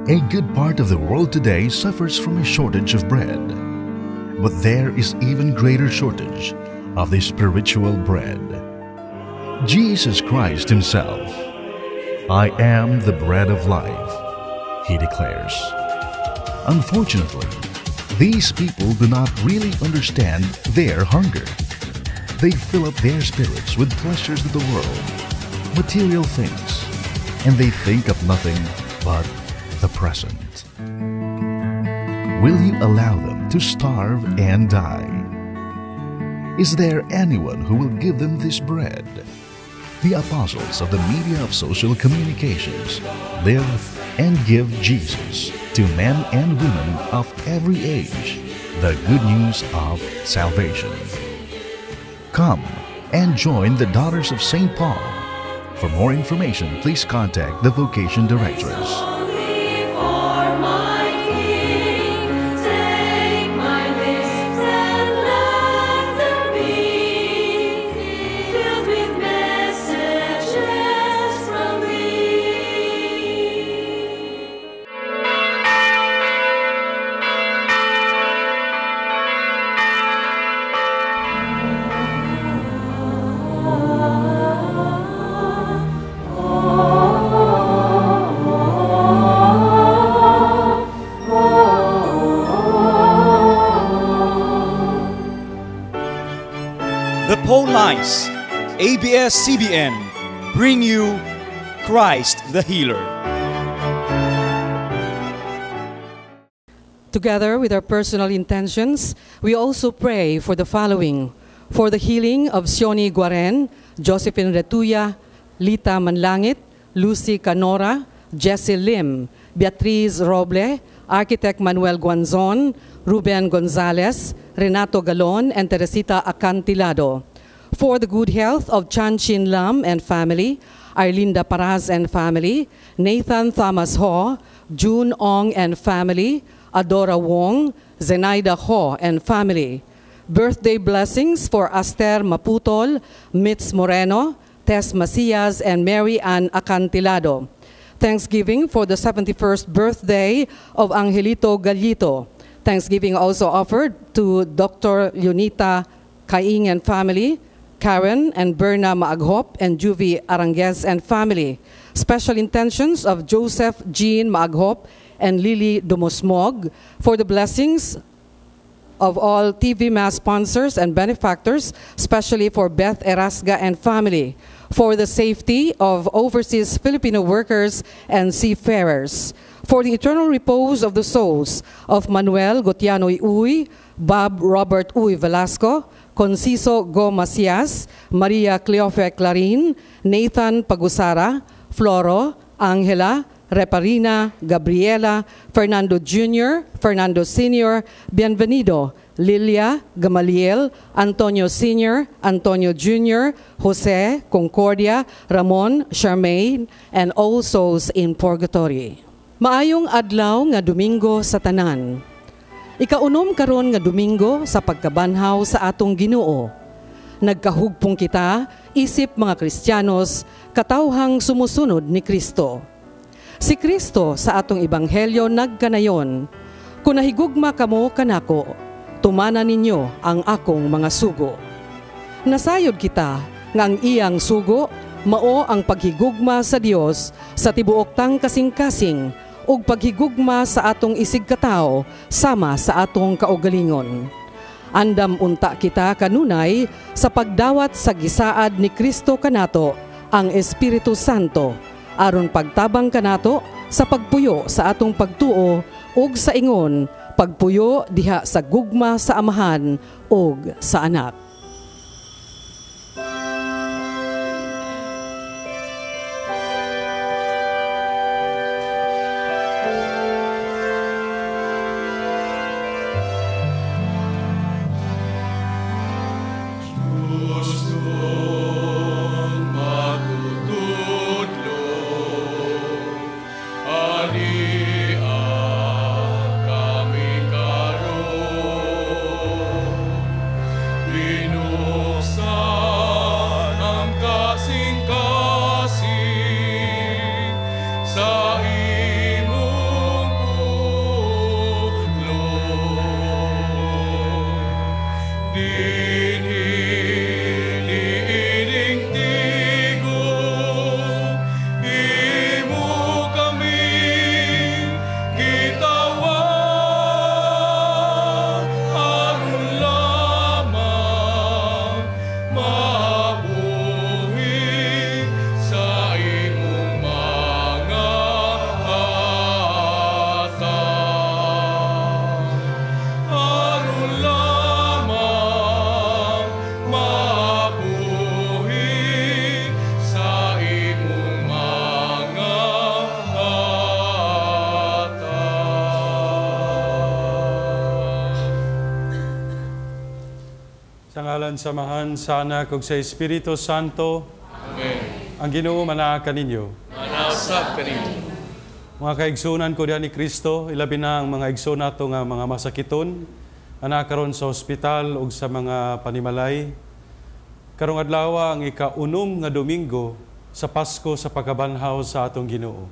A good part of the world today suffers from a shortage of bread. But there is even greater shortage of the spiritual bread. Jesus Christ Himself, "I am the bread of life," He declares. Unfortunately, these people do not really understand their hunger. They fill up their spirits with pleasures of the world, material things, and they think of nothing but the present. Will you allow them to starve and die? Is there anyone who will give them this bread? The apostles of the media of social communications live and give Jesus to men and women of every age the good news of salvation. Come and join the Daughters of St. Paul. For more information, please contact the Vocation Directress. Only for my King, take my lips and let them be filled with messages from thee. The Phone Lines, ABS-CBN, bring you Christ the Healer. Together with our personal intentions, we also pray for the following: for the healing of Sioni Guaren, Josephine Retuya, Lita Manlangit, Lucy Canora, Jesse Lim, Beatriz Roble, Architect Manuel Guanzon, Ruben Gonzalez, Renato Galon, and Teresita Acantilado. For the good health of Chan Chin Lam and family, Arlinda Paraz and family, Nathan Thomas Ho, June Ong and family, Adora Wong, Zenaida Ho and family. Birthday blessings for Aster Maputol, Mitz Moreno, Tess Macias, and Mary Ann Acantilado. Thanksgiving for the 71st birthday of Angelito Gallito. Thanksgiving also offered to Dr. Leonita Kaing and family, Karen and Berna Maaghop, and Juvie Aranguez and family. Special intentions of Joseph Jean Maaghop and Lily Domosmog for the blessings of all TV Mass sponsors and benefactors, especially for Beth Erasga and family, for the safety of overseas Filipino workers and seafarers, for the eternal repose of the souls of Manuel Gotiano Uy, Bob Robert Uy Velasco, Conciso Go Macias, Maria Cleofe Clarin, Nathan Pagusara, Floro, Angela, Reparina, Gabriela, Fernando Jr., Fernando Sr., Bienvenido, Lilia, Gamaliel, Antonio Sr., Antonio Jr., Jose, Concordia, Ramon, Charmaine, and all souls in purgatory. Maayong adlaw nga Domingo sa tanan. Ikaunom karon nga Domingo sa pagkabanhaw sa atong Ginoo. Nagkahugpong kita isip mga Kristiyanos, katawhang sumusunod ni Kristo. Si Kristo sa atong ebanghelyo nagkanayon, "Kung nahigugma kamo kanako, tumana ninyo ang akong mga sugo." Nasayod kita nga ang iyang sugo mao ang paghigugma sa Dios sa tibuok tang kasing-kasing ug paghigugma sa atong isigkatawo sama sa atong kaugalingon. Andam unta kita kanunay sa pagdawat sa gisaad ni Kristo kanato ang Espiritu Santo aron pagtabang kanato sa pagpuyo sa atong pagtuo ug sa ingon pagpuyo diha sa gugma sa Amahan ug sa Anak. Gustong matutudlo, ania kami karon. Dinhi niining tigom, imo kami gitawag aron lamang mabuhi sa imong mga hatag. Aron lamang mabuhi sa imong mga hatag. Sa ngalan sa Amahan, sa Anak, ug sa Espiritu Santo. Amen. Ang Ginoo manaa kaninyo. Manaa sab kanimo. Mga kaigsunan ko diha ni Kristo, ilabi na ang mga igsoon nato nga mga masakiton, ana karon sa ospital ug sa mga panimalay. Karong adlaw ang ika-unom nga Domingo sa Pasko sa pagkabanhaw sa atong Ginoo.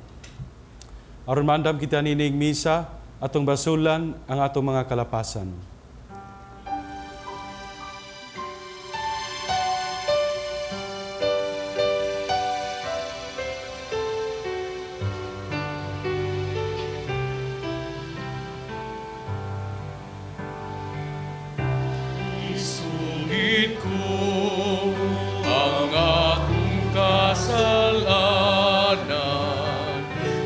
Aron maandam kita nining misa, atong basulan ang atong mga kalapasan. Isugid ko ang akong kasalanan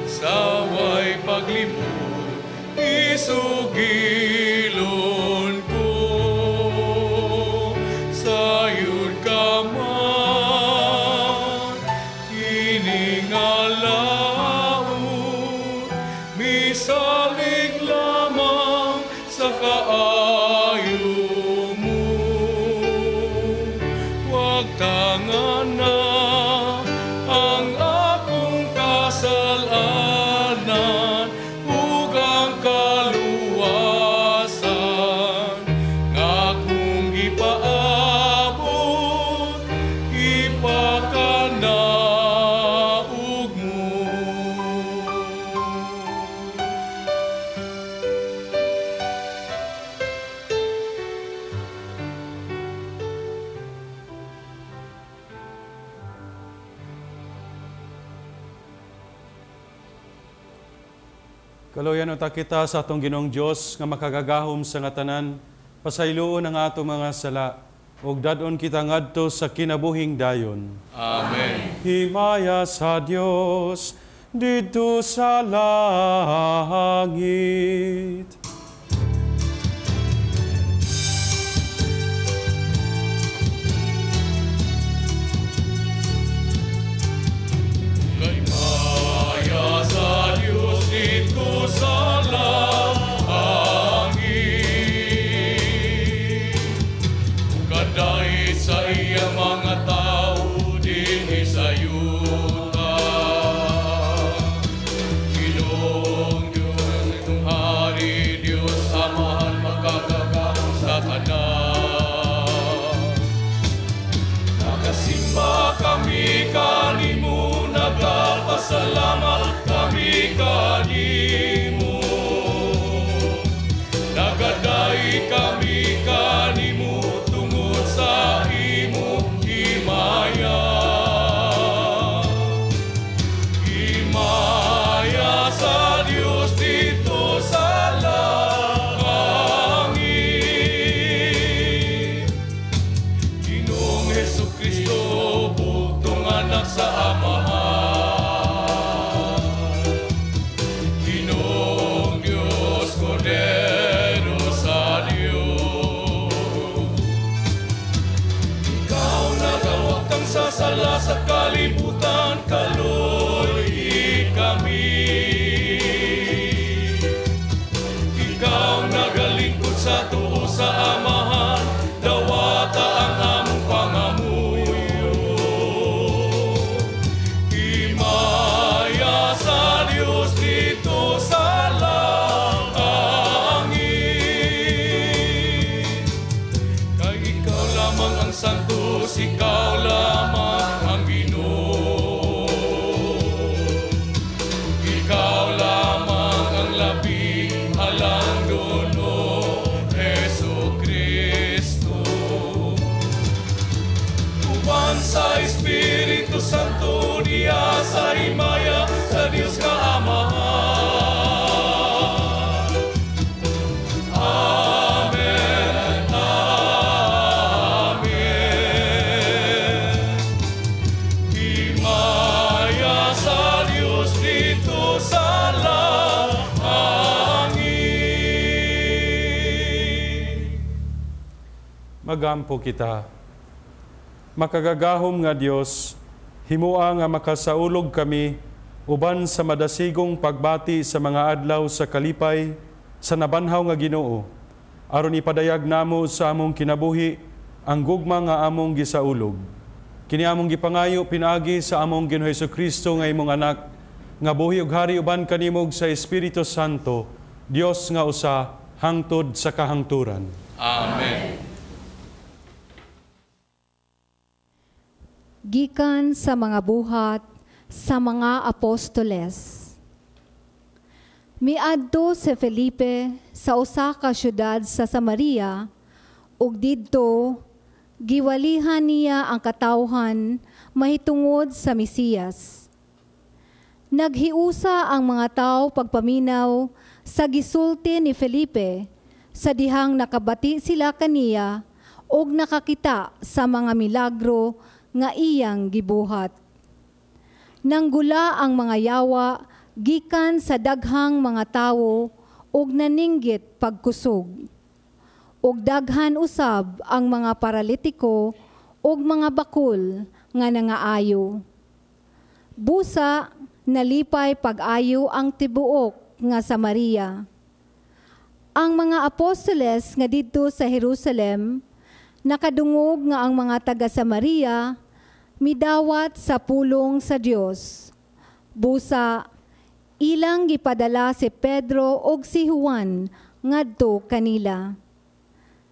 sa way paglimot, isugilon ko sayod ka man kiningalaot, misalig lamang sa kaayo mo. Wag tangana ang akong kasalanan ug ang kaluwasan nga akong gipaabot, ipakanaog mo. Kaluoyan unta kita sa atong Ginoong Dios nga makagagahom sa nga tanan, pasayloon ang atong mga sala ug dad-on kita ngadto sa kinabuhing dayon. Amen. Himaya sa Dios didto sa langit. Kay maya sa Dios didto sa langit, kadait sa iyang mga tao dinhi sa yuta. Ginoong Diyos, itong hari Diyos, Amahan makagagahom sa tanan. Nagasimba kami kanimo, nagapasalamat kami kanimo. Nagaday kami kanimo tungod sa imong himaya. Himaya sa Dios didto sa langit. Ginoong Hesukristo, bugtong anak sa Amahan. Ginoong Diyos, Kordero sa Diyos. Ikaw nagawagtang sa sala sa kalibutan, kaluoyi kami. Ikaw nagalingkod sa tuo sa Amahan, dawata ang among pangamuyo. Himaya sa Dios didto sa langit. Kay ikaw lamang ang santos, ikaw lamang ang Ginoo. Ikaw lamang ang labi, alang duno, Jesu Kristo. Magampo kita. Makagagahom nga Dios, himua nga makasaulog kami uban sa madasigong pagbati sa mga adlaw sa kalipay sa nabanhaw nga Ginoo, aron ipadayag namo sa among kinabuhi ang gugma nga among gisaulog. Kini among gipangayo pinaagi sa among Ginoo Hesukristo nga imong anak, nga buhi ug hari uban kanimo ug sa Espiritu Santo, Dios nga usa hangtod sa kahangturan. Amen. Gikan sa mga buhat sa mga apostoles. Miadto si Felipe sa usa ka syudad sa Samaria ug didto giwalihan niya ang katawhan mahitungod sa Mesiyas. Naghiusa ang mga tawo pagpaminaw sa gisulti ni Felipe sa dihang nakabati sila kaniya ug nakakita sa mga milagro nga iyang gibuhat. Nanggula ang mga yawa gikan sa daghang mga tawo ug naninggit pagkusog. Ug daghan usab ang mga paralitiko ug mga bakul nga nangaayo. Busa nalipay pag-ayo ang tibuok nga Samaria. Ang mga apostoles nga didto sa Jerusalem nakadungog nga ang mga taga Samaria midawat sa pulong sa Dios. Busa ilang gipadala si Pedro ug si Juan ngadto kanila.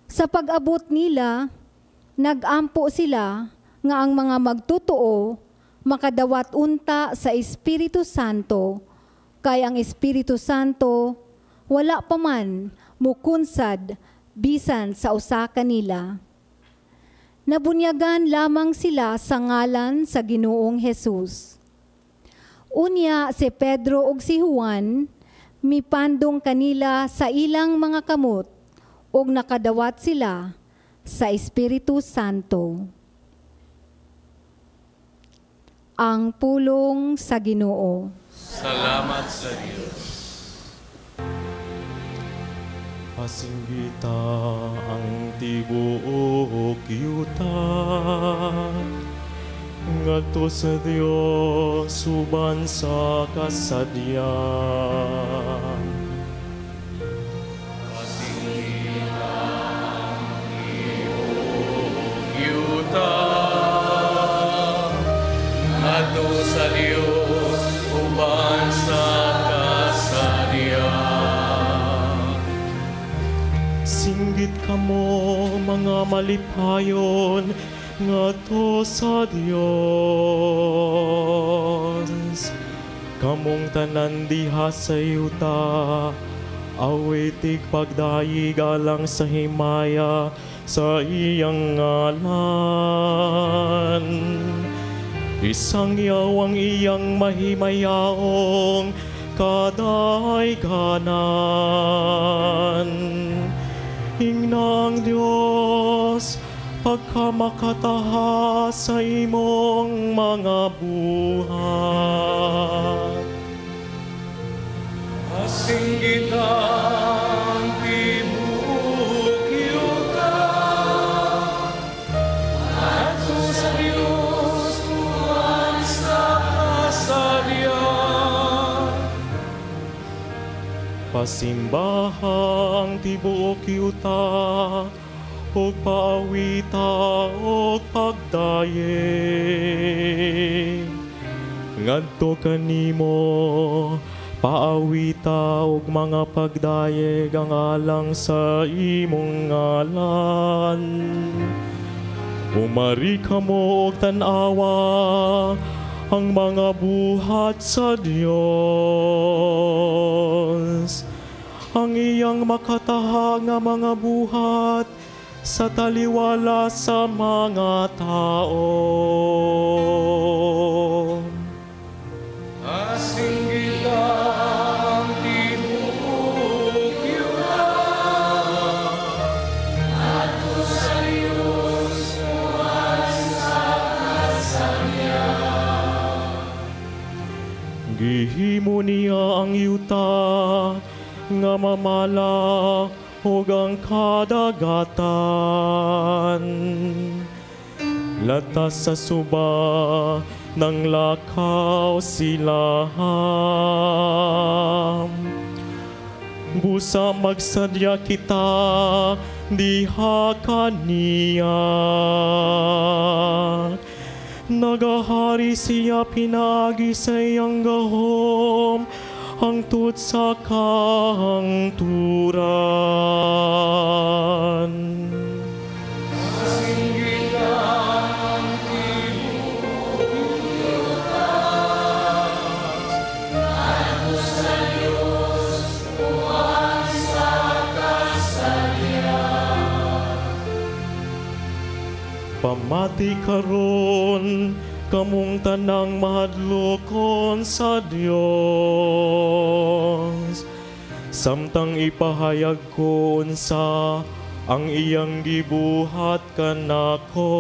Sa pag-abot nila, nagampo sila nga ang mga magtotoo makadawat unta sa Espiritu Santo, kay ang Espiritu Santo wala pa man mukunsad bisan sa usa kanila. Nabunyagan lamang sila sa ngalan sa Ginoong Hesus. Unya si Pedro ug si Juan mipandong kanila sa ilang mga kamot ug nakadawat sila sa Espiritu Santo. Ang pulong sa Ginoo. Salamat sa Dios. Pasinggita ang tibuok yuta ngadto sa Dios uban sa kasadya. Pasinggita ang tibuok yuta ngadto sa Dios uban sa kasadya. Singgit kamo mga malipayon ngadto sa Dios. Kamong tanan diha sa yuta, awitig pagdayig alang sa himaya sa iyang ngalan. Isangyaw ang iyang mahimayaong kadayganan. Ingnang Dios, pagkamakataha sa imong mga buhat. Pasinggita ang tibuok yuta ngadto sa Dios uban sa kasadya. Pasimbaha ang tibuok yuta ug paawita ug pagdayeg. Ngadto kanimo paawita ug mga pagdayeg ang alang sa imong ngalan. Umari kamo og tan-awa ang mga buhat sa Dios, ang iyang makataha nga mga buhat sa taliwala sa mga tao. Pasinggita ang tibuok yuta ngadto sa Dios uban sa kasadya. Gihimo niya ang yuta nga mamala ug ang kadagatan. Latas sa suba nang lakaw sila. Busa magsadya kita diha kaniya. Nagahari siya pinagi sa iyang gahom hangtod sa kahangturan. Pamati karon kamong tanang mahadlokon sa Dios, samtang ipahayag ko unsa ang iyang gibuhat kanako.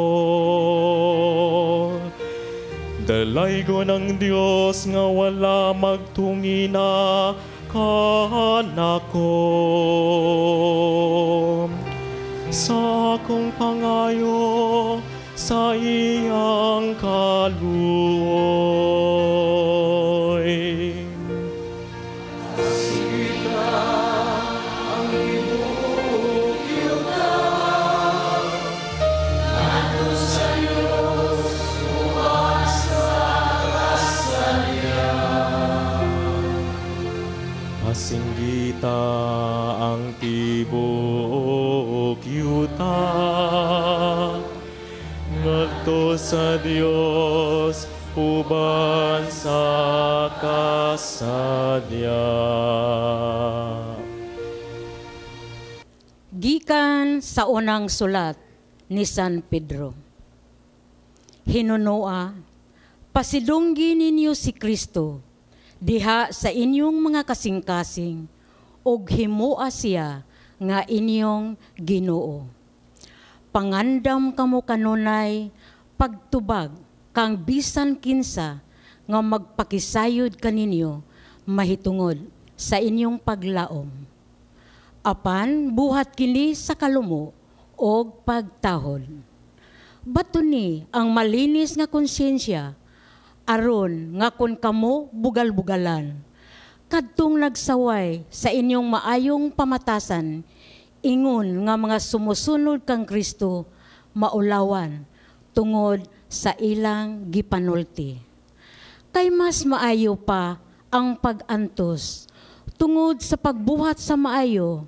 Dalaygon ang Dios nga wala magtungina kanako. Sa akong pangayo sa iyang kaluoy. Sige ang tibuok yuta, ngadto sa Dios uban sa kasadya. Pasinggita ang tibuok yuta ngadto sa Dios uban sa kasadya. Gikan sa unang sulat ni San Pedro. Hinunoa, pasidunggi ninyo si Kristo diha sa inyong mga kasing-kasing ug himoa siya nga inyong Ginoo. Pangandam kamo kanunay pagtubag kang bisan kinsa nga magpakisayod kaninyo mahitungod sa inyong paglaom. Apan buhat kini sa kalumo og pagtahod. Bato ni ang malinis nga konsyensya aron nga kun kamo bugal-bugalan kadtong nagsaway sa inyong maayong pamatasan, ingon nga mga sumusunod kang Kristo maulawan tungod sa ilang gipanulti. Kay mas maayo pa ang pag-antos tungod sa pagbuhat sa maayo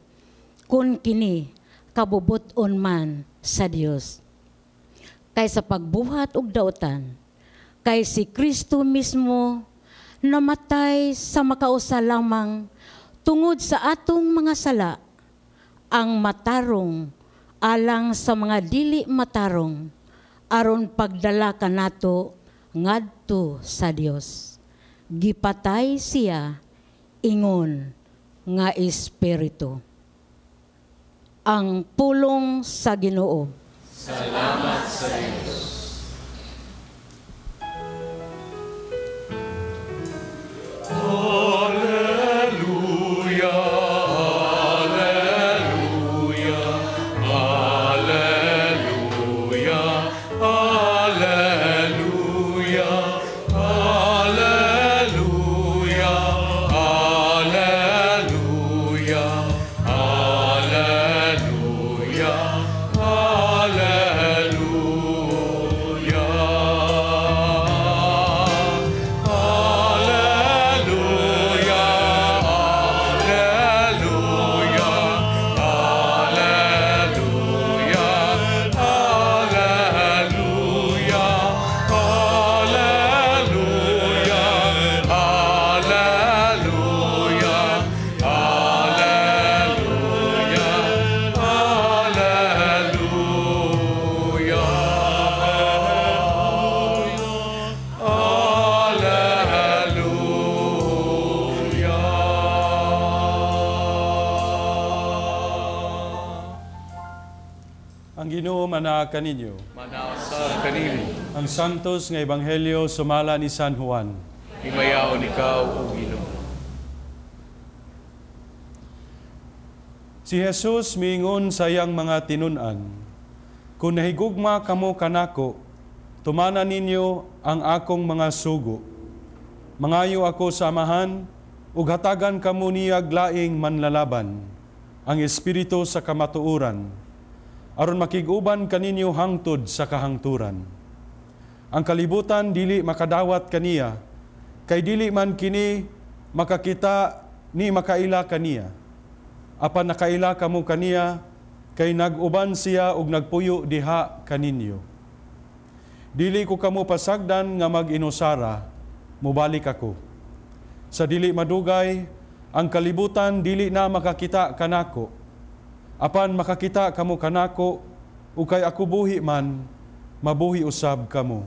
kun kini kabubut-on man sa Dios. Kay sa pagbuhat og dautan, kay si Kristo mismo namatay sa makausa lamang tungod sa atong mga sala, ang matarong alang sa mga dili matarong, aron pagdala kanato ngadto sa Dios. Gipatay siya ingon nga espiritu. Ang pulong sa Ginoo. Salamat sa Dios. Alleluia, alleluia, alleluia, alleluia, alleluia, alleluia, alleluia, alleluia. Alleluia, alleluia, alleluia, alleluia, alleluia, alleluia, alleluia, alleluia. Alleluia. Ang Ginoo manaa kaninyo. Manasa kanimo. Ang Santos nga Ebanghelyo sumala ni San Juan. Himayaon ikaw, o Ginoo. Si Jesus miingon sa iyang mga tinun-an, "Kung nahigugma kamo kanako, tumana ninyo ang akong mga sugo. Mangayo ako sa Amahan, ug hatagan kamo niyag laing manlalaban, ang Espiritu sa kamatuoran, aron makig-uban kaninyo hangtod sa kahangturan. Ang kalibutan dili makadawat kaniya, kay dili man kini makakita ni makaila kaniya. Apan nakaila kamo kaniya, kay nag-uban siya ug nagpuyo diha kaninyo. Dili ko kamo pasagdan nga mag-inusara, mubalik ako. Sa dili madugay, ang kalibutan dili na makakita kanako. Apan makakita kamo kanako, ug kay ako buhi man, mabuhi usab kamo.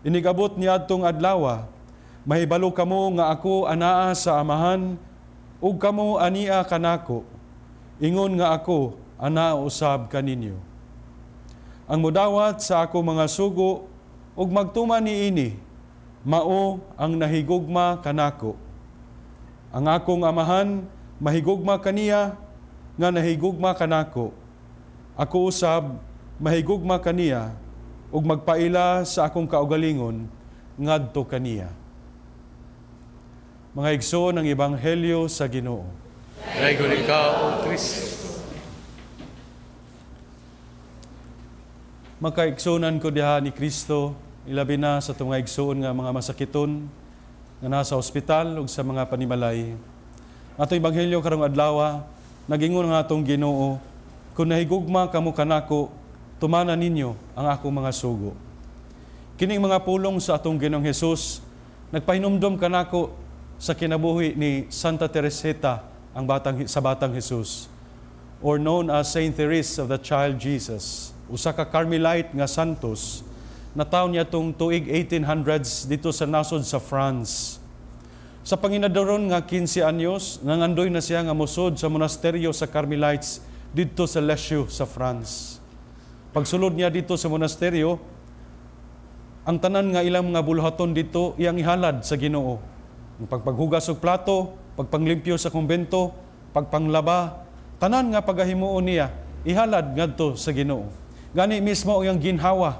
Inigabot niadtong adlawa, mahibalo kamo nga ako anaa sa Amahan, ug kamo ania kanako, ingon nga ako anaa usab kaninyo. Ang mudawat sa ako mga sugo ug magtuman niini, mao ang nahigugma kanako. Ang akong Amahan mahigugma kaniya nga nahigugma kanako. Ako usab mahigugma kaniya ug magpaila sa akong kaugalingon ngadto kaniya." Mga igsoon, ang Ebanghelyo sa Ginoo. Daygon ikaw, O Kristo. Makaigsunan ko diha ni Kristo, ilabi na sa itong mga igsoon nga mga masakiton nga nasa ospital ug sa mga panimalay. Atong Ebanghelyo karong adlaw, nagingon nga atong Ginoo, "Kung nahigugma kamo kanako, tumana ninyo ang akong mga sugo." Kining mga pulong sa atong Ginoong Hesus nagpahinumdom kanako sa kinabuhi ni Santa Teresita ang batang sa batang Jesus, or known as Saint Therese of the Child Jesus, usa ka Carmelite nga santos nataw niya tong tuig 1800s dito sa nasod sa France. Sa panginadoron nga 15 anyos, nangandoy na siya nga mosud sa monasteryo sa Carmelites didto sa Lisieux sa France. Pagsulod niya dito sa monasteryo, ang tanan nga ilang mga buluhaton dito iyang ihalad sa Ginoo. Ang pagpaghugas og plato, pagpanglimpyo sa kumbento, pagpanglaba, tanan nga pagahimuon niya ihalad ngadto sa Ginoo. Gani mismo iyang ginhawa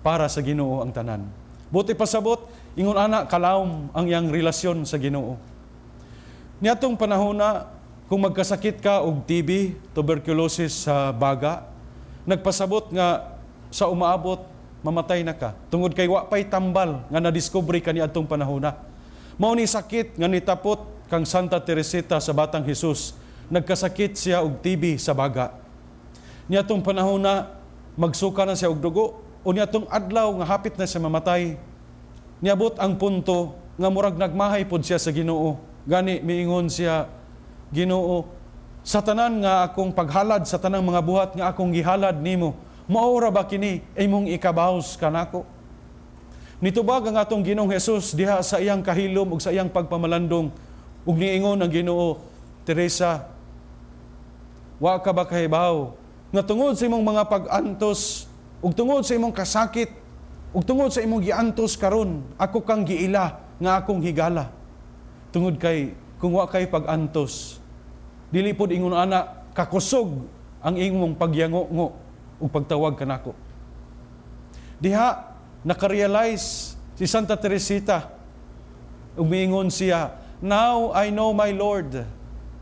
para sa Ginoo ang tanan. Buti pasabot, ingon ana kalawom ang iyang relasyon sa Ginoo. Niadtong panahona, kung magkasakit ka og TB, tuberculosis sa baga, nagpasabot nga sa umaabot mamatay na ka. Tungod kay wa pay tambal nga nadiskubre kaniadtong panahona. Mao ni sakit nga nitapot kang Santa Teresita sa Batang Jesus. Nagkasakit siya og TB sa baga. Niadtong panahona magsuka na siya og dugo, o niadtong adlaw nga hapit na siya mamatay. Niabot ang punto nga murag nagmahay pod siya sa Ginoo. Gani miingon siya, "Ginoo, sa tanan nga akong paghalad, sa tanang mga buhat nga akong gihalad nimo, maura ba kini imong ikabawos kanako?" Nitubag ang atong Ginoong Hesus diha sa iyang kahilom ug sa iyang pagpamalandong, ug niingon ang Ginoo, "Teresa, wa ka ba kahibaw nga tungod sa imong mga pag-antos ug tungod sa imong kasakit ug tungod sa imong giantos karon, ako kang giila nga akong higala? Tungod kay kung wa kay pag-antos, dili pod ingon ana kakusog ang imong pagyango-ngo ug pagtawag kanako." Diha nakarealize si Santa Teresita. Umiingon siya, "Now I know, my Lord,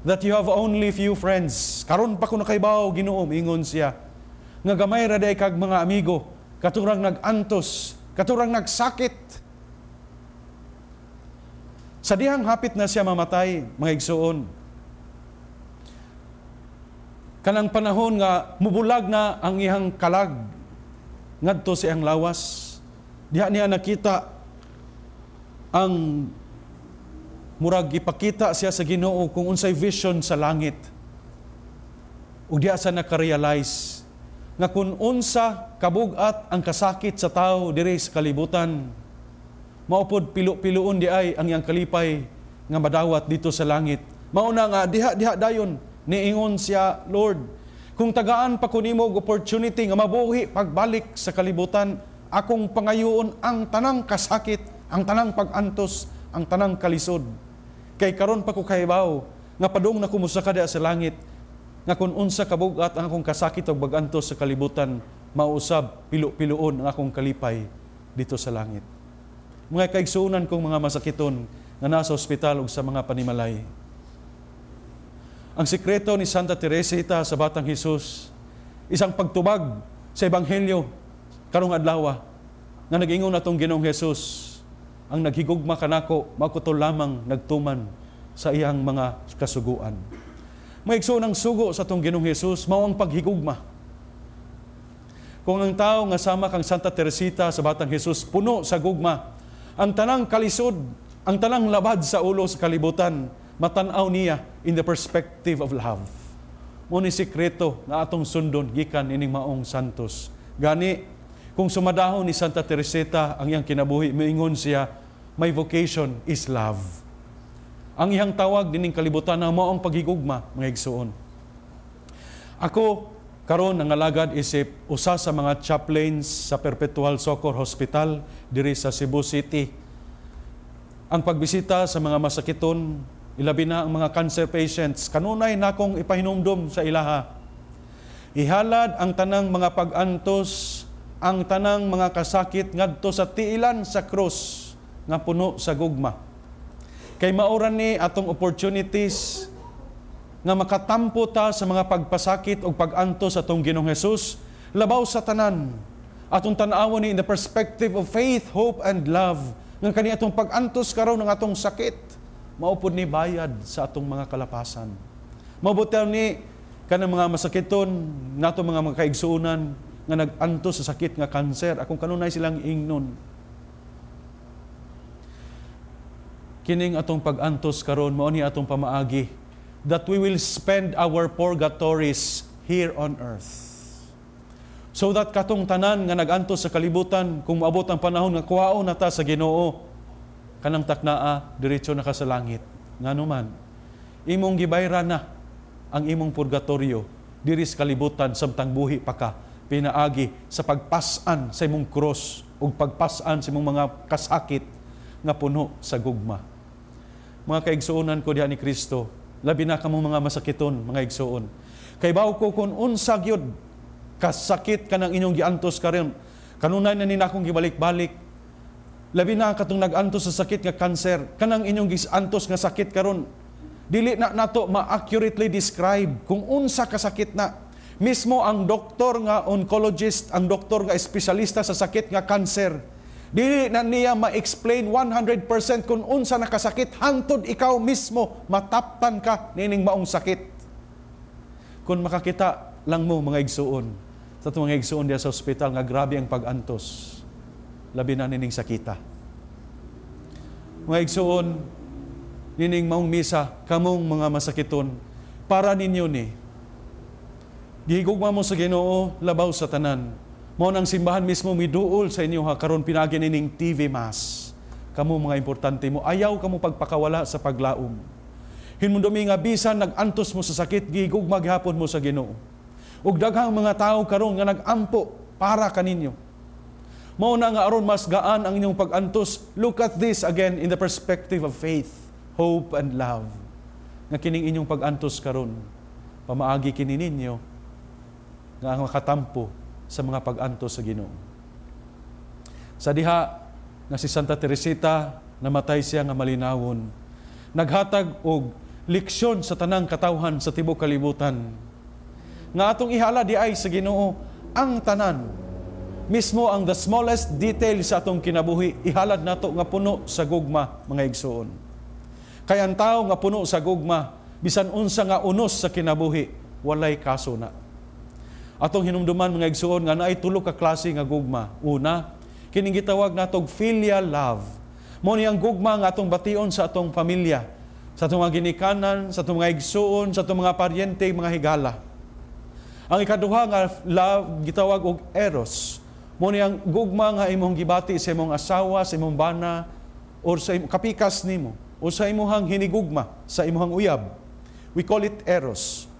that you have only few friends. Karon pa ko nakaibaw, Ginoo," miingon siya, "nga gamay ra day kag mga amigo, katurang nag-antos, katurang nagsakit." Sa dihang hapit na siya mamatay, mga igsuon, kanang panahon nga mubulag na ang iyang kalag ngadto sa iyang lawas, diha niya nakita ang murag ipakita siya sa Ginoo kung unsay vision sa langit. Ug diha sa nakarealize nga kung unsa kabug-at ang kasakit sa tao diri sa kalibutan, maupod pilo-piloon di ay ang iyang kalipay nga madawat dito sa langit. Mauna nga diha dayon niingon siya, "Lord, kung tagaan pa ko nimo og opportunity nga mabuhi pagbalik sa kalibutan, akong pangayoon ang tanang kasakit, ang tanang pag-antos, ang tanang kalisod. Kay karon pa ko kahibaw Nga padung na kumusaka diha sa langit, nga kung unsa kabugat ang akong kasakit og bagantos sa kalibutan, mausab pilo-piloon ang akong kalipay dito sa langit. Mga kaigsuonan kong mga masakiton nga nasa ospital ug sa mga panimalay. Ang sikreto ni Santa Teresita sa Batang Jesus, isang pagtubag sa Ebanghelyo karong adlaw nga nag-ingon atong Ginoong Hesus, ang naghigugma kanako mao kuto lamang nagtuman sa iyang mga kasuguan. Mga igsoon, ang sugo sa atong Ginoong Hesus mao ang paghigugma. Kung ang tao nga sama kang Santa Teresita sa Batang Hesus puno sa gugma, ang tanang kalisod, ang tanang labad sa ulo sa kalibutan, matan-aw niya in the perspective of love. Mao ni sikreto nga atong sundon gikan ining maong santos. Gani, kung sumadahon ni Santa Teresita ang iyang kinabuhi, moingon siya, "My vocation is love." Ang iyang tawag dining kalibutan na mao ang paghigugma, mga igsoon. Ako karon nangalagad isip usa sa mga chaplains sa Perpetual Succour Hospital diri sa Cebu City. Ang pagbisita sa mga masakiton, ilabi na ang mga cancer patients, kanunay nakong ipahinumdom sa ilaha. Ihalad ang tanang mga pag-antos, ang tanang mga kasakit ngadto sa tiilan sa krus nga puno sa gugma. Kay mao ra ni atong opportunities nga makatampo ta sa mga pagpasakit o pag-antos sa atong Ginoong Hesus, labaw sa tanan. Atong tan-awon ni in the perspective of faith, hope, and love. Nga kani atong pag-antos karon ng atong sakit, mao pud ni bayad sa atong mga kalapasan. Mabutaw ni kanang mga masakiton nato, mga kaigsuonan nga nag-antos sa sakit nga kanser, akong kanunay silang ingnon. Kining atong pag-antos karon mao ni atong pamaagi that we will spend our purgatories here on earth. So that katong tanan nga nag-antos sa kalibutan, kung moabot ang panahon nga kuhaon na ta sa Ginoo, kanang taknaa diretso na ka sa langit. Ngano man, imong gibayran na ang imong purgatorio diri sa kalibutan samtang buhi pa ka, pinaagi sa pagpas-an sa imong cross ug pagpas-an sa imong mga kasakit nga puno sa gugma. Mga kaigsuonan ko diha ni Kristo, labi na kamong mga masakiton, mga igsuon. Kay baw ko kung unsa gyud kasakit kanang inyong giantos karon. Kanunay na ni nakong gibalik-balik. Labi na katong nag-antos sa sakit nga kanser, kanang inyong giantos nga sakit karon. Dili na nato ma-accurately describe kung unsa kasakit na. Mismo ang doktor nga oncologist, ang doktor nga espesyalista sa sakit nga kanser, dili na niya ma-explain 100% kung unsa nakasakit hantod ikaw mismo mataptan ka nining maong sakit. Kung makakita lang mo, mga igsuon, sa itong mga igsuon diya sa ospital nga grabe ang pag-antos, labi na nining sakita. Mga igsuon, nining maong misa, kamong mga masakiton, para ninyo ni. Gihigugma mo sa Ginoo, labaw sa tanan. Mao nang simbahan mismo miduol sa inyo ha karon pinaagi nining TV Mass. Kamo mga importante mo, ayaw kamo pagpakawala sa paglaom. Hinumdumi nga bisan nag-antos mo sa sakit, gihigugma gihapon mo sa Ginoo. Ug daghang mga tawo karon nga nag-ampo para kaninyo. Mao na nga aron mas gaan ang inyong pag-antos, look at this again in the perspective of faith, hope and love. Nga kining inyong pag-antos karon, pamaagi kini ninyo nga ang makatampo sa mga pag-antos sa Ginoo. Sa diha nga si Santa Teresita, namatay siya nga malinawon. Naghatag og leksyon sa tanang katawhan sa tibuok kalibutan. Nga atong ihala di ay sa Ginoo ang tanan. Mismo ang the smallest detail sa atong kinabuhi, ihalad nato nga puno sa gugma, mga igsoon. Kay ang tao nga puno sa gugma, bisan unsa nga unos sa kinabuhi, walay kaso na. Atong hinumduman, mga igsoon, nga naay tulo ka klase nga gugma. Una, kining gitawag natog filial love. Mao ni ang gugma nga atong bation sa atong pamilya, sa atong mga ginikanan, sa atong mga igsoon, sa atong mga paryente, mga higala. Ang ikaduha nga love gitawag og eros. Mao ni ang gugma nga imong gibati sa imong asawa, sa imong bana, or sa imong kapikas nimo, o sa imong hinigugma, sa imong uyab. We call it eros.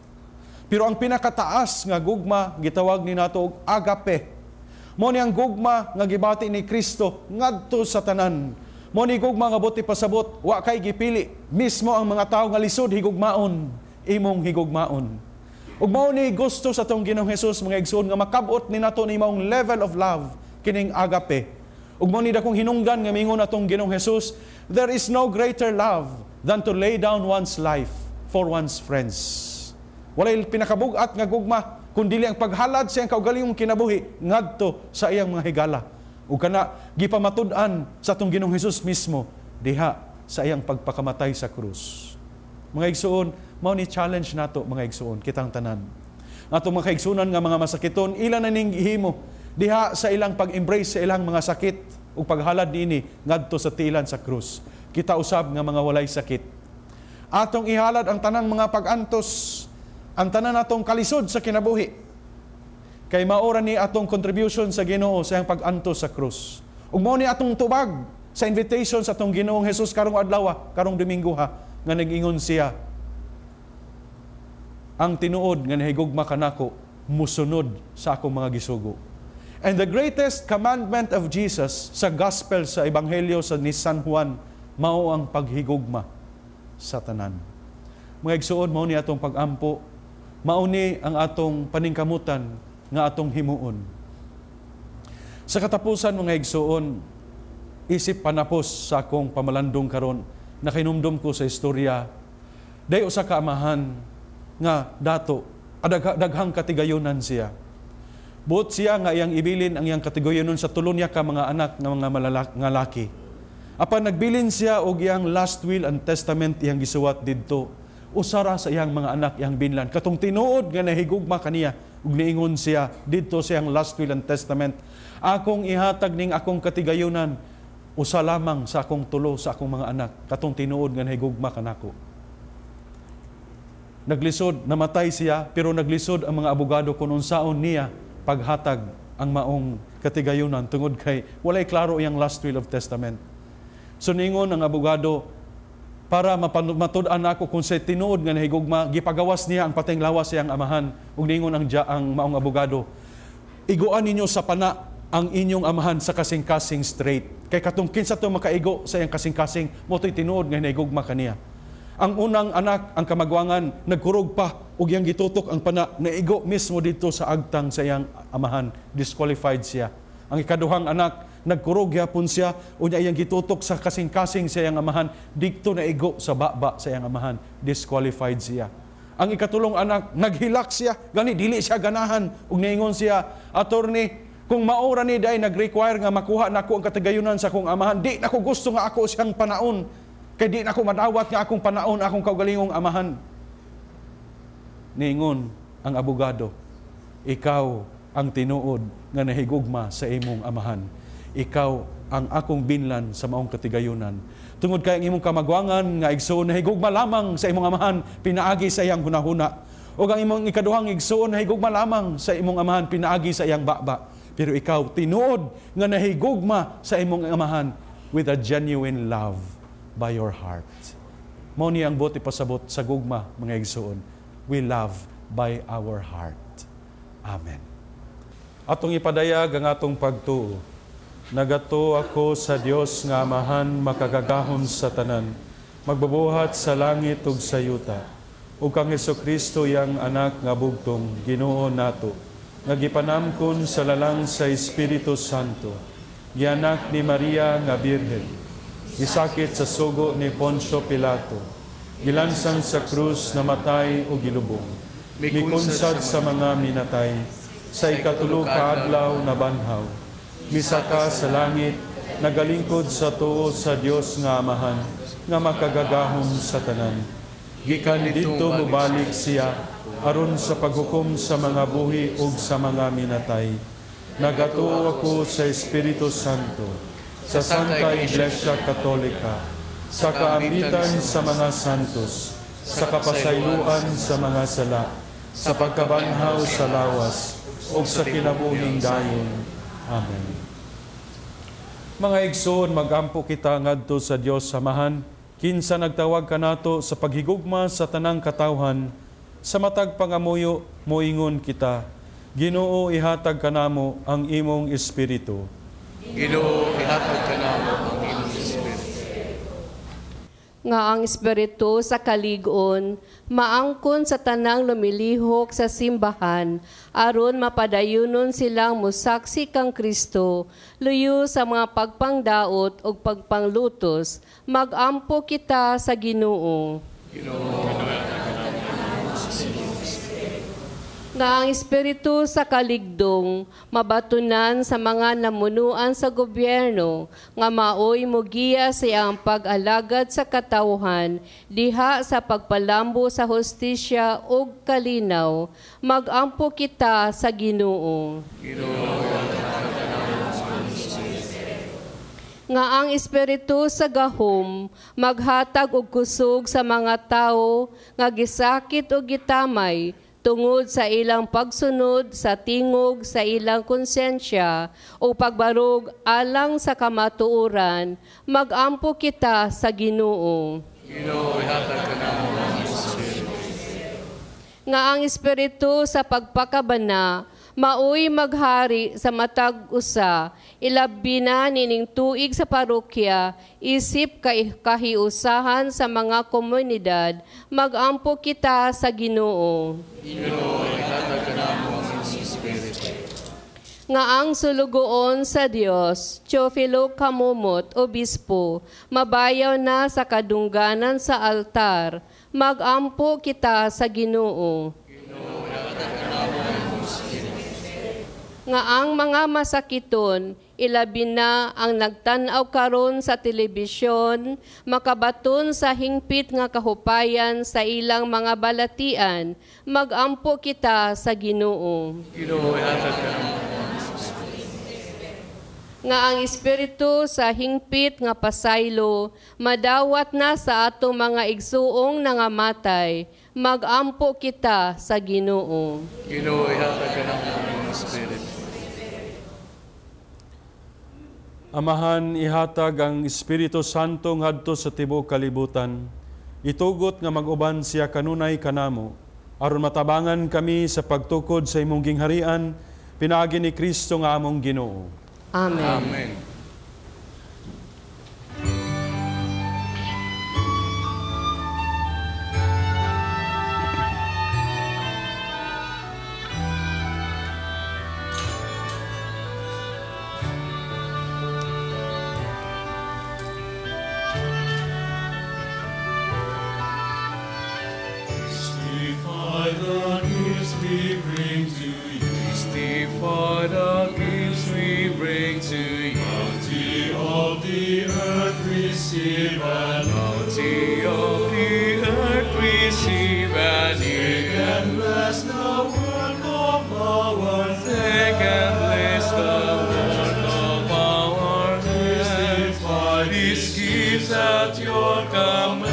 Pero ang pinakataas nga gugma gitawag ni nato og agape. Mao ni ang gugma nga gibati ni Kristo ngadto sa tanan. Mo ni gugma nga buot ipasabot, wa kay gipili. Mismo ang mga tawo nga lisod higugmaon, imong higugmaon. Ug mao ni gusto sa atong Ginoong Hesus, mga igsoon, nga makabot ni nato ni maong level of love, kining agape. Ug mao ni dakong hinungdan nga mingon atong Ginoong Hesus, "There is no greater love than to lay down one's life for one's friends." Walay pinakabugat nga gugma kun dili ang paghalad sa iyang kaugalingong kinabuhi ngadto sa iyang mga higala. Ug kana gipamatud-an sa atong Ginoong Hesus mismo diha sa iyang pagpakamatay sa krus. Mga igsoon, mao ni challenge nato, mga igsoon, kitang tanan. Atong mga kaigsunan nga mga masakiton, ila na ning gihimo diha sa ilang pag-embrace sa ilang mga sakit ug paghalad niini ngadto sa tiilan sa krus. Kita usab nga mga walay sakit, atong ihalad ang tanang mga pag-antos, ang tanan natong kalisod sa kinabuhi. Kay maora ni atong contribution sa Ginoo sa iyang pag-antos sa krus. Ug mao ni atong tubag sa invitation sa atong Ginoong Hesus karong adlaw, karong Domingo ha, nga nag-ingon siya, "Ang tinuod nga nahigugma kanako musunod sa akong mga gisugo." And the greatest commandment of Jesus sa gospel, sa ebanghelyo sa ni San Juan, mao ang paghigugma sa tanan. Mga igsuon, mao ni atong pag-ampo, mao ni ang atong paningkamutan nga atong himuon. Sa katapusan, mga igsuon, isip panapos sa akong pamalandong karon, nakahinumdum ko sa istorya, day usa ka amahan nga dato, daghang katigayonan siya. Buot siya nga iyang ibilin ang iyang katigayonon sa tulo niya ka mga anak nga mga nga laki. Apan nagbilin siya og iyang last will and testament, iyang gisuwat didto. Usara sa iyang mga anak iyang binlan, katong tinuod nga nahigugma kaniya, ug niingon siya didto sa iyang last will and testament, "Akong ihatag ning akong katigayonan usa lamang sa akong tulo sa akong mga anak, katong tinuod nga nahigugma kanako." Naglisod, namatay siya, pero naglisod ang mga abogado kung unsaon niya paghatag ang maong katigayunan tungod kay walay klaro iyang last will of testament. So ningon ang abogado, "Para matud-an ako kung sa tinuod nga nahigugma," gipagawas niya ang pateng lawas siyang amahan ug ningon ang maong abogado, "Iguan ninyo sa pana ang inyong amahan sa kasing-kasing straight. Kay katong kinsa to makaigo sa iyang kasing-kasing, mo to'y tinuod nga nahigugma kaniya." Ang unang anak, ang kamagwangan, nagkurog pa ug iyang gitutok ang pana, naigo mismo dito sa agtang sa iyang amahan, disqualified siya. Ang ikaduhang anak, nagkurog gyapon siya, unya iyang gitutok sa kasing-kasing sa iyang amahan, didto naigo sa baba sa iyang amahan, disqualified siya. Ang ikatulong anak, naghilak siya, gani dili siya ganahan, ug niingon siya, "Attorney, kung maura ni day nag-require nga makuha nako ang katagayunan sa akong amahan, di nako gusto nga ako siyang panaon. Kay di nako madawat nga akong panaon akong kaugalingong amahan." Niingon ang abogado, "Ikaw ang tinuod nga nahigugma sa imong amahan. Ikaw ang akong binlan sa maong katigayunan. Tungod kay ang imong kamagwangan nga igsoon nahigugma lamang sa imong amahan pinaagi sa iyang hunahuna. O ang imong ikaduhang igsoon nahigugma lamang sa imong amahan pinaagi sa iyang baba. Pero ikaw tinuod nga nahigugma sa imong amahan with a genuine love by your heart." Mao ni ang buot ipasabot sa gugma, mga igsoon. We love by our heart. Amen. Atong ipadayag ang atong pagtuo. Nagatuo ako sa Dios nga Amahan makagagahom sa tanan, magbubuhat sa langit ug sa yuta, ug kang Hesukristo, iyang anak nga bugtong, Ginoo nato, nga gipanamkon sa lalang sa Espiritu Santo, gianak ni Maria nga Birhen, gisakit sa sugo ni Poncio Pilato, gilansang sa krus, namatay ug gilubong, mikunsad sa mga minatay, sa ikatulo ka adlaw nabanhaw, misaka sa langit, nagalingkod sa tuo sa Dios nga Amahan, nga makagagahom sa tanan. Gikan didto mobalik siya aron sa paghukom sa mga buhi ug sa mga minatay. Nagatuo ako sa Espiritu Santo, sa Santa Iglesia Katolika, sa kaambitan sa mga santos, sa kapasayloan sa mga sala, sa pagkabanhaw sa lawas, ug sa kinabuhing dayon. Amen. Mga igsoon, magampo kita ngadto sa Dios Amahan, kinsa nagtawag kanato sa paghigugma sa tanang katawhan. Sa matag pangamuyo, moingon kita, Ginoo, ihatag kanamo ang imong espiritu. Ginoo, ihatag kanamo ang imong espiritu. Nga ang espiritu sa kalig-on maangkon sa tanang lumilihok sa simbahan aron mapadayunon silang mosaksi kang Kristo luyo sa mga pagpangdaot ug pagpanglutos. Magampo kita sa Ginoo. Nga ang espiritu sa kaligdong mabatunan sa mga namunuan sa gobyerno nga maoy mogiya sa iyang pag-alagad sa katawhan diha sa pagpalambo sa hustisya ug kalinaw. Magampo kita sa Ginoo. Nga ang espiritu sa gahom maghatag og kusog sa mga tawo nga gisakit og gitamay tungod sa ilang pagsunod sa tingog sa ilang konsensya o pagbarog alang sa kamatuoran. Magampo kita sa Ginoo. Ginoo, ihatag kanamo ang Espiritu. Nga ang espiritu sa pagpakabana maoy maghari sa matag usa, ilabi na nining tuig sa parokya, isip kahiusahan sa mga komunidad. Magampo kita sa Ginoo. Ginoo, ihatag kanamo ang Espiritu. Nga ang sulugoon sa Dios, Teofilo Camomot, Obispo, mabayaw na sa kadungganan sa altar. Magampo kita sa Ginoo. Nga ang mga masakiton, ilabi na ang nagtan-aw karon sa telebisyon, makabaton sa hingpit nga kahupayan sa ilang mga balatian. Magampo kita sa Ginoo. Ginoo, ihatag kanamo. Nga ang espiritu sa hingpit nga pasaylo madawat na sa atong mga igsuong nangamatay. Magampo kita sa Ginoo. Ginoo, ihatag kanamo ang Espiritu. Amahan, ihatag ang Espiritu Santo ngadto sa tibuok kalibutan. Itugot nga mag-uban siya kanunay kanamo, aron matabangan kami sa pagtukod sa imong gingharian, pinaagi ni Kristo nga among Ginoo. Amen. Amen. Mystify the gifts we bring to you. Mystify the gifts we bring to you. Bounty of the earth receive and Bounty of the earth receive and take and bless the work of our Take and bless the work of our hands. Mystify These gifts at your command.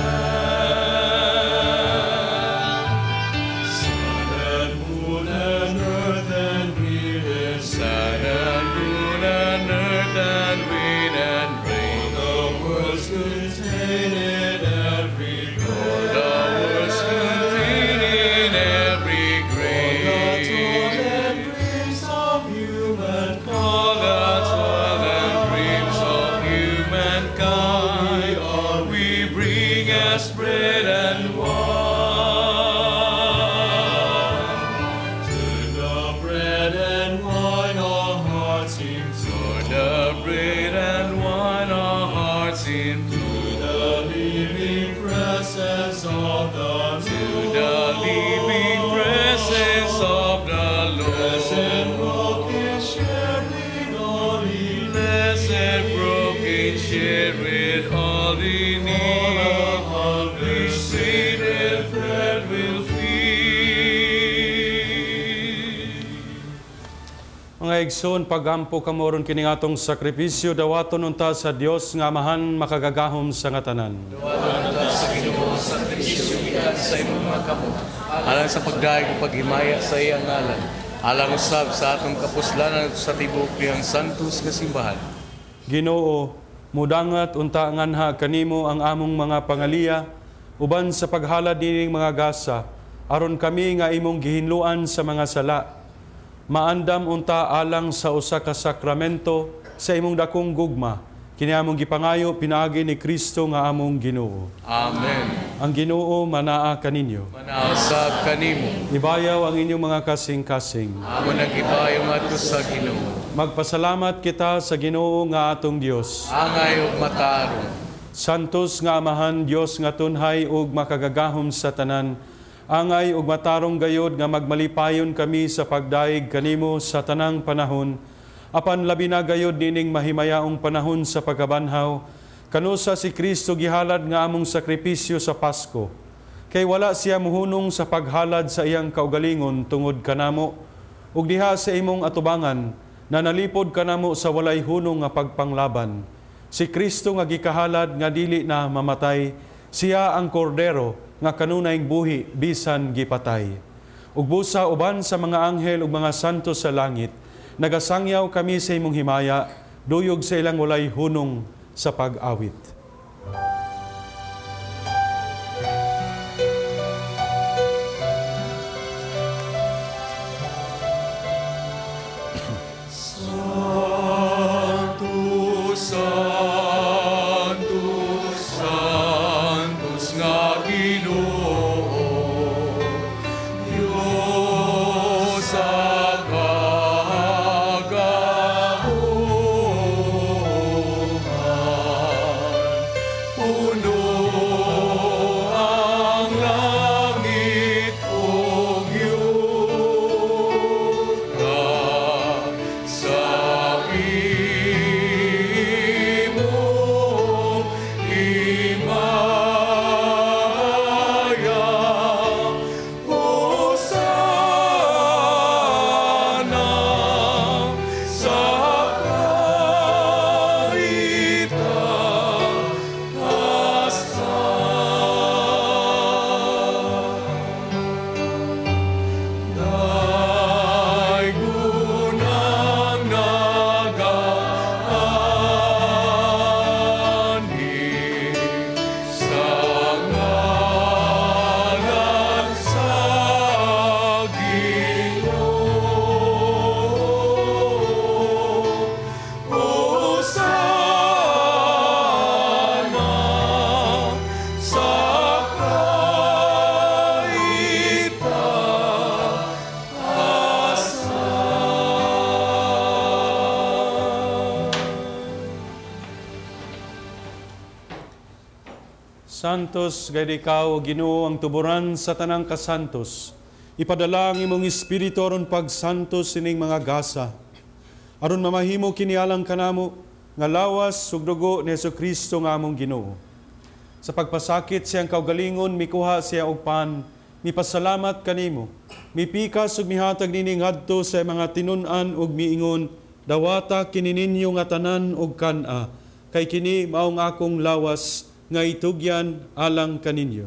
Sun and moon and earth and wind and Sun and moon and earth and wind and rain. All the worlds contain in every All the worlds contain in every All the toil grain. and dreams of humankind. All the toil and dreams of humankind, we bring as bread and wine. Turn the bread and wine our hearts into. Turn the bread and wine our hearts into. The living presence of the Lord. To the living presence of the Blessed Lord. broken shared with all in Blessed broken share with all in need. This sacred bread will feed. Mga igsoon, pagampo kamo aron kini atong sakripisyo, dawaton unta sa Dios nga Amahan makagagahom sa nga tanan. Dawaton unta sa Ginoo sa sakripisyo gikan sa imong mga kamot, alang sa pagdayeg ug paghimaya sa iyang ngalan, alang usab sa atong kapuslanan sa tibuok dihang santos nga simbahan. Ginoo, mudangat unta nganha kanimo ang among mga pangaliya uban sa paghalad nining mga gasa, aron kami nga imong gihinluan sa mga sala. Maandam unta alang sa usa ka sakramento sa imong dakong gugma, Kini among gipangayo pinaagi ni Kristo nga among Ginoo. Amen. Ang Ginoo manaa kaninyo. Manaa usab kanimo. Ibayaw ang inyong mga kasing-kasing. Amo nagibayo ngadto sa Ginoo. Magpasalamat kita sa Ginoo nga atong Dios. Angay ug matarong. Santos nga Amahan, Dios nga tunhay ug makagagahom sa tanan. Angay ug matarong gayod nga magmalipayon kami sa pagdaig kanimo sa tanang panahon. Apan labi na gayod nining mahimayaong panahon sa pagkabanhaw, kanusa si Kristo gihalad nga among sakripisyo sa Pasko. Kay wala siya muhunong sa paghalad sa iyang kaugalingon tungod kanamo, ug diha sa imong atubangan, na nalipod kanamo sa walay hunong nga pagpanglaban. Si Kristo nga gikahalad nga dili na mamatay, siya ang kordero nga kanunayng buhi bisan gipatay. Ug busa uban sa mga anghel ug mga santo sa langit, nagasangyaw kami sa imong himaya, duyog sa ilang walay hunong sa pag-awit. Santo, Santo, Santos nga Ginoo, Diyos sa kagahuman, puno ang langit ug yuta sa imong himaya. Hosana sa kaitaasan. Daygunang nagaanhi sa ngalan sa Ginoo. Hosana sa kaitaasan. Santos, gayud ikaw, o Ginoo, ang tuburan sa tanang kasantos. Ipadala ang imong espiritu aron pagsantos sining mga gasa. Aron mamahimo kini alang kanamo nga lawas ug dugo ni Hesukristo nga among Ginoo. Sa pagpasakit siyang kaugalingon, mikuha siya og pan, mipasalamat kanimo, mipikas ug mihatag nini ngadto sa mga tinun-an ug miingon, dawata kini ninyo nga tanan og kan-a, kay kini maong akong lawas nga itugyan alang kaninyo.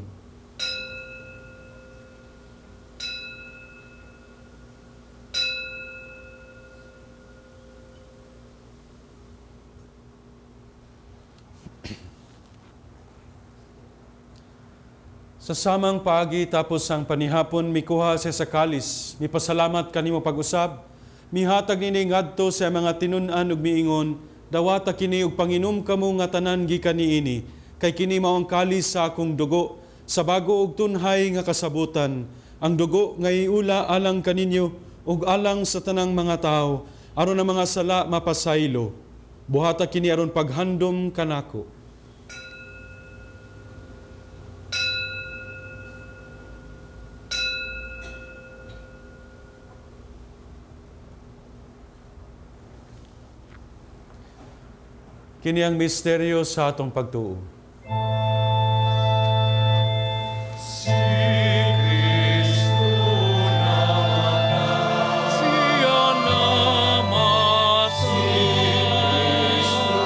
Sa samang paagi tapos ang panihapon, mikuha siya sa kalis, mipasalamat kanimo pag-usab, mihatag nini ngadto sa mga tinun-an ug miingon, dawata kini ug panginom kamo nga tanan gikan niini, kay kini mao ang kalis sa akong dugo, sa bago ug tunhay nga kasabutan, ang dugo nga iula alang kaninyo ug alang sa tanang mga tawo, aron ang mga sala mapasaylo. Buhata kini aron paghandom kanako. Kini ang misteryo sa atong pagtuo. Si Kristo namatay, siya namatay. Si Kristo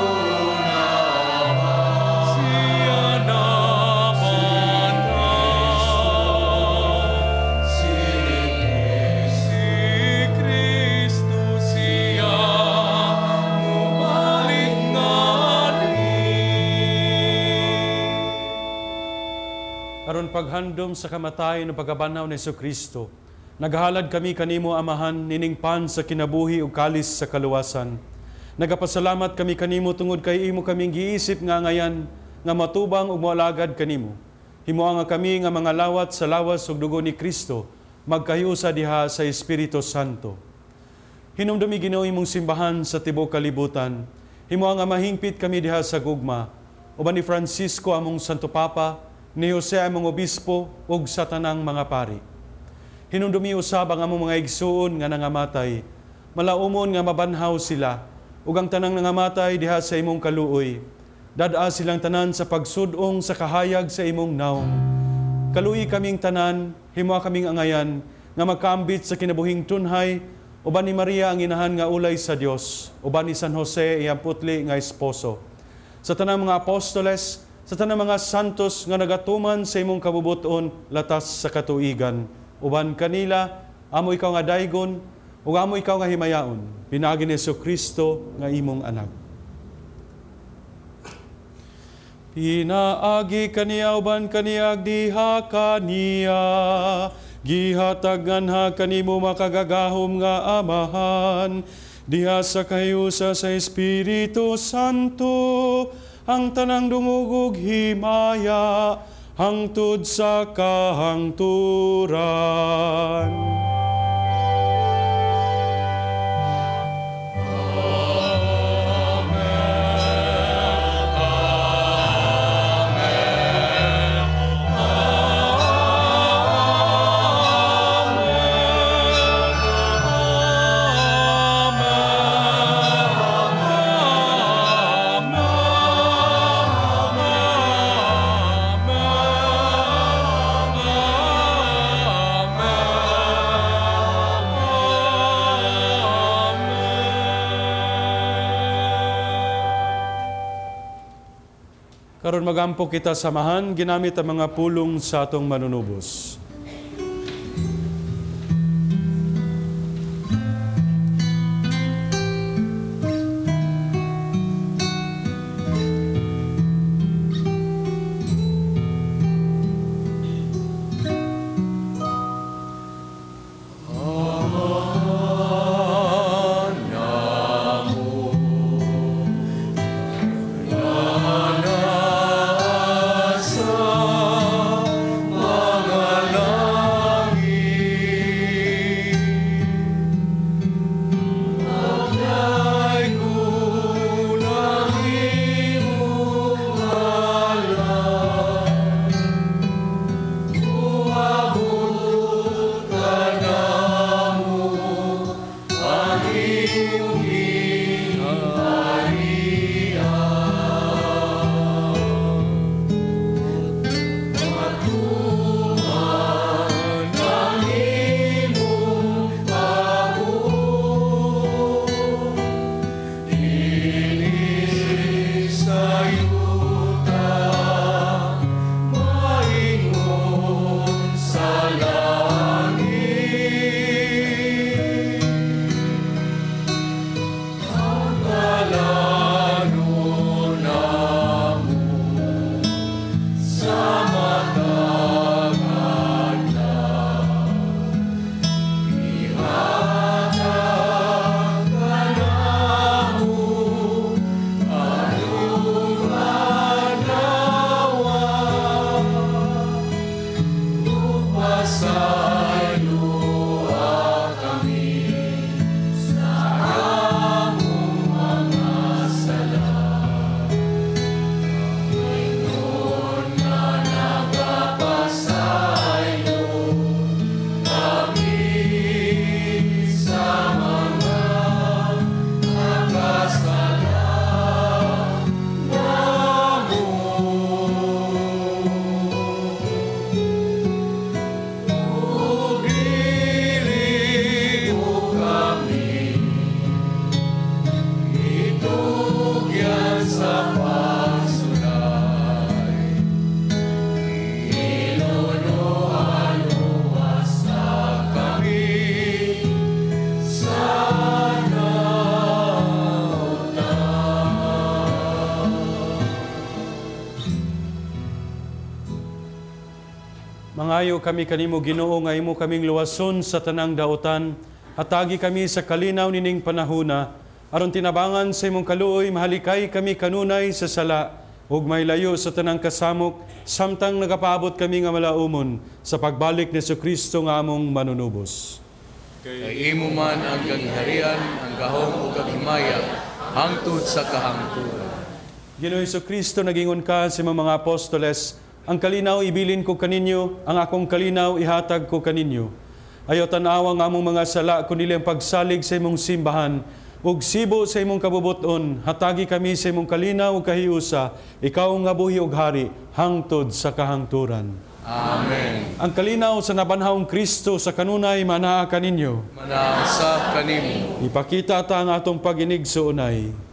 namatay, siya namatay. Si Kristo siya mubalik ngali. Aron paghandom sa kamatayon ug pagkabanhaw ni Hesukristo, naghalad kami kanimo, Amahan, nining pan sa kinabuhi ug kalis sa kaluwasan. Nagapasalamat kami kanimo tungod kay imo kaming giisip nga ngayan nga matubang ug moalagad kanimo. Himoa nga kami nga mga lawat sa lawas ug dugo ni Kristo, magkahiusa diha sa Espiritu Santo. Hinumdumi Ginoo imong simbahan sa tibuok kalibutan. Himoa nga mahingpit kami diha sa gugma. Uban ni Francisco among Santo Papa, ni Jose among Obispo ug sa tanang mga pari. Hinumdumi usab ang among mga igsuon nga nangamatay. Malaumon nga mabanhaw sila ug ang tanang nangamatay diha sa imong kaluoy. Dad-a silang tanan sa pagsudong sa kahayag sa imong naong. Kaluoy kaming tanan, himoa kaming angayan nga magkaambit sa kinabuhing tunhay uban ni Maria ang inahan nga ulay sa Dios, uban ni San Jose iyang putli nga esposo. Sa tanang mga apostoles, sa tanang mga santos nga nagatuman sa imong kabubuton latas sa katuigan, uban kanila amo ikaw nga daygon ug amo ikaw nga himayaon, pinaagi ni Jesucristo nga imong anak. Pinaagi kaniya uban kaniya diha kaniya, gihatagan ha kanimo makagagahom nga Amahan, diha sa kahiusa sa Espiritu Santo, ang tanang dungog ug himaya hangtod sa kahangturan. Karon magampo kita samahan ginamit ang mga pulong sa atong manunubos. Mangayo kami kanimo Ginoo nga imo kaming luwason sa tanang daotan. Hatagi kami sa kalinaw nining panahona Aron tinabangan sa imong kaluoy, mahalikay kami kanunay sa sala ug mahilayo sa tanang kasamok samtang nagapaabot kami nga malaumon sa pagbalik ni Kristo nga among manunubos. Kay imo man ang kagharian, ang gahom ug ang himaya hangtod sa kahangturan. Ginoo Kristo, nagingon ka sa imong mga apostoles, ang kalinaw ibilin ko kaninyo, ang akong kalinaw ihatag ko kaninyo. Ayaw tan-awa ang among mga sala kundi ang pagsalig sa imong simbahan ug sibo sa imong kabubuton, hatagi kami sa imong kalinaw ug kahiusa, ikaw nga buhi ug hari hangtod sa kahangturan. Amen. Ang kalinaw sa nabanhawong Kristo sa kanunay manaa kaninyo. Manaa usab kanimo. Ipakita ta ang atong pag-inigsuonay.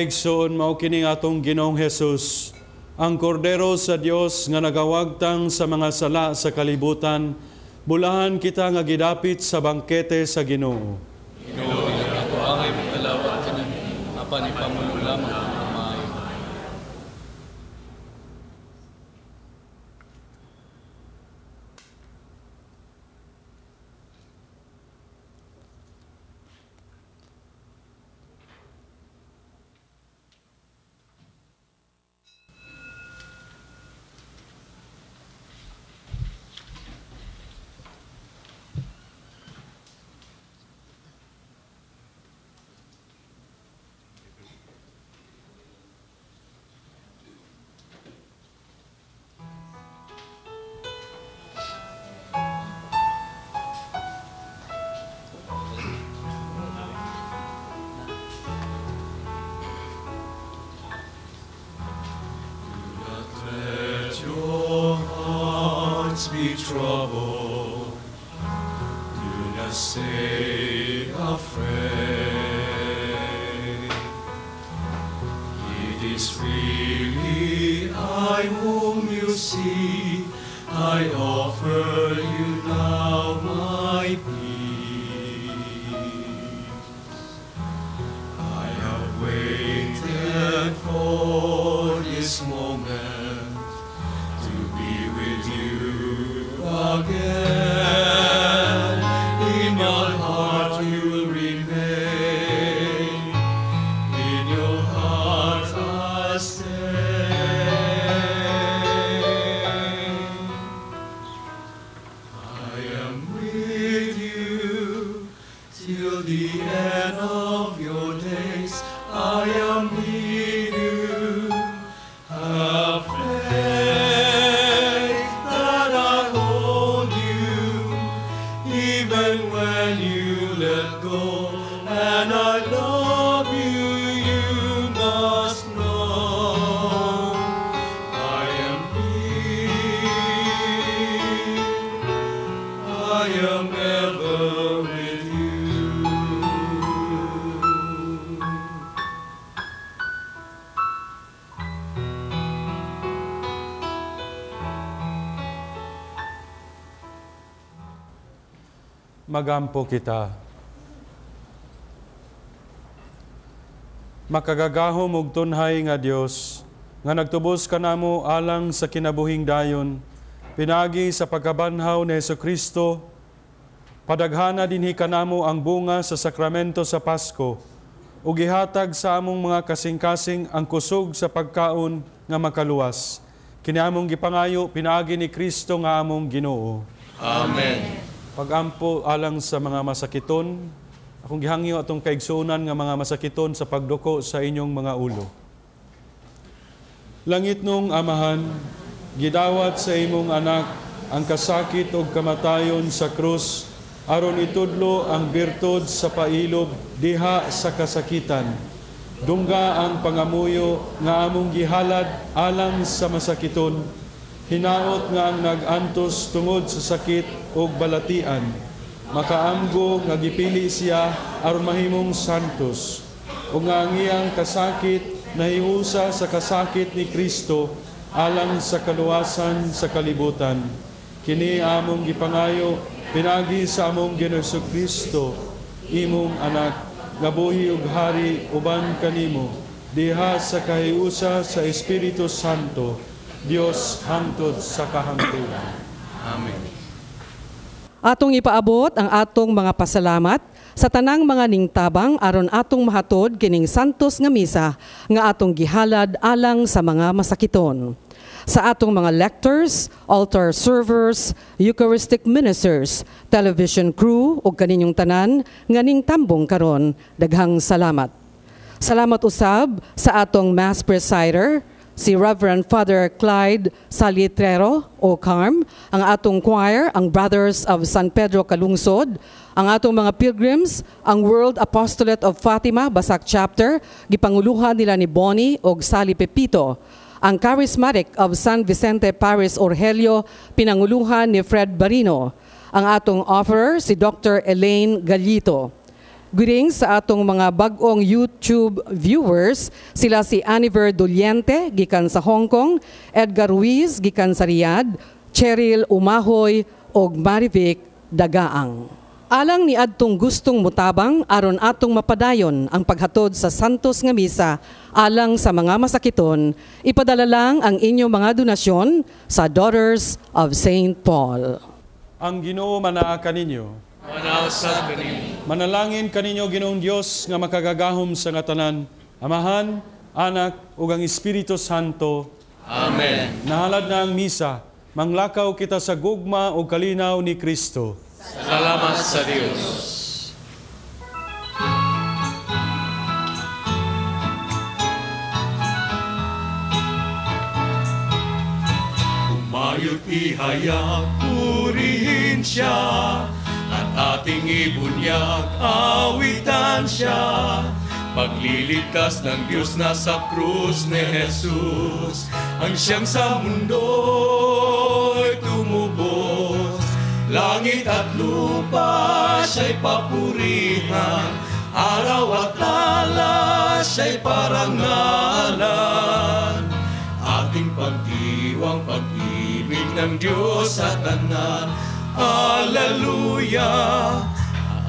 Igsoon, mao kini atong Ginoong Hesus, ang Kordero sa Dios nga nagawagtang sa mga sala sa kalibutan. Bulahan kita nga gidapit sa bangkete sa Ginoo. Ginoo, dili ako angay magkalawat kanimo, apan ipamulo lamang ang maayo. Be troubled, do not stay afraid. It is really I whom you see, I offer you now my peace. I have waited for this moment to be with you again. In your heart you will remain, in your heart I stay. I am with you till the end of your days. I am with you. Have faith that I hold you, even when you let go. And I love you, you must know. I am here, I am ever with you. Magampo kita. Makagagahom og tunhay nga Dios, nga nagtubos kanamo alang sa kinabuhing dayon, pinaagi sa pagkabanhaw ni Hesukristo, padaghana dinhi kanamo ang bunga sa sakramento sa Pasko, ug gihatag sa among mga kasing-kasing ang kusog sa pagkaon nga makaluwas. Kini among gipangayo pinaagi ni Kristo nga among Ginoo. Amen. Pagampo alang sa mga masakiton, akong gihangyo atong kaigsuonan nga mga masakiton sa pagduko sa inyong mga ulo. Langit nung Amahan, gidawat sa imong anak ang kasakit og kamatayon sa krus, aron itudlo ang birtud sa pailob diha sa kasakitan. Dungga ang pangamuyo nga among gihalad alang sa masakiton, hinaot nga ang nag-antos tungod sa sakit og balatian, makaamgo nga gipili siya aron mahimong santos, ug nga ang iyang kasakit nahiusa sa kasakit ni Kristo alang sa kaluwasan sa kalibutan. Kini among gipangayo pinaagi sa among Ginoong Kristo, imong anak, nga buhi ug hari uban kanimo diha sa kahiusa sa Espiritu Santo, Dios hangtod sa kahangturan. Amen. Atong ipaabot ang atong mga pasalamat sa tanang mga ningtabang aron atong mahatod kining santos nga misa nga atong gihalad alang sa mga masakiton. Sa atong mga lectors, altar servers, Eucharistic ministers, television crew ug kaninyong tanan nga ningtambong karon, daghang salamat. Salamat usab sa atong mass presider, si Reverend Father Clyde Salitrero o Carm, ang atong choir, ang Brothers of San Pedro Calungsod, ang atong mga pilgrims, ang World Apostolate of Fatima, Basak Chapter, gipanguluhan nila ni Bonnie og Sally Pepito, ang Charismatic of San Vicente Paris Orgelio, pinanguluhan ni Fred Barino, ang atong offerer, si Dr. Elaine Gallito. Greetings sa atong mga bag-ong YouTube viewers, sila si Aniver Doliente, gikan sa Hong Kong, Edgar Ruiz, gikan sa Riyadh, Cheryl Umahoy, og Marivic Dagaang. Alang ni adtong gustong mutabang aron atong mapadayon ang paghatod sa Santos nga Misa alang sa mga masakiton, ipadala lang ang inyong mga donasyon sa Daughters of St. Paul. Ang Ginoo manaa kaninyo. Manausap kaninyo. Manalangin kaninyo Ginoong Dios nga makagagahom sa nga tanan, Amahan, Anak ug ang Espiritu Santo. Amen. Nahalad na ang misa, manglakaw kita sa gugma ug kalinaw ni Kristo. Salamat sa Dios. Humayo't ihayag, purihin siya, at ating ibunyag, awitan siya. Pagliligtas ng Diyos na sa krus ni Jesus, ang siyang sa mundo'y tumubos. Langit at lupa siya'y papurihan, araw at tala siya'y parangalan. Ating pagdiwang pag-ibig ng Diyos sa tanan, Alleluia,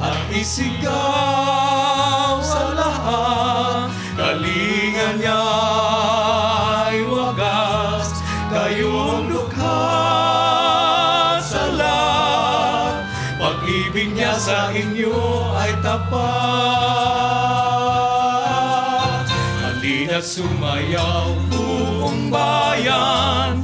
at isigaw sa lahat, kalinga niya'y wagas, kayong dukha sa lahat, pag-ibig niya sa inyo ay tapat. Halina't sumayaw buong bayan,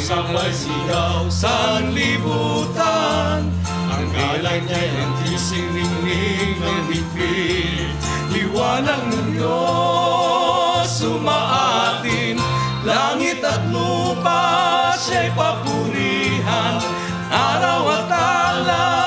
sabay sigaw sanlibutan. Ang ngalan niya'y ang tisiningning ng higpit, liwanag ng Diyos sumaatin. Langit at lupa siya'y papurihan, araw at tala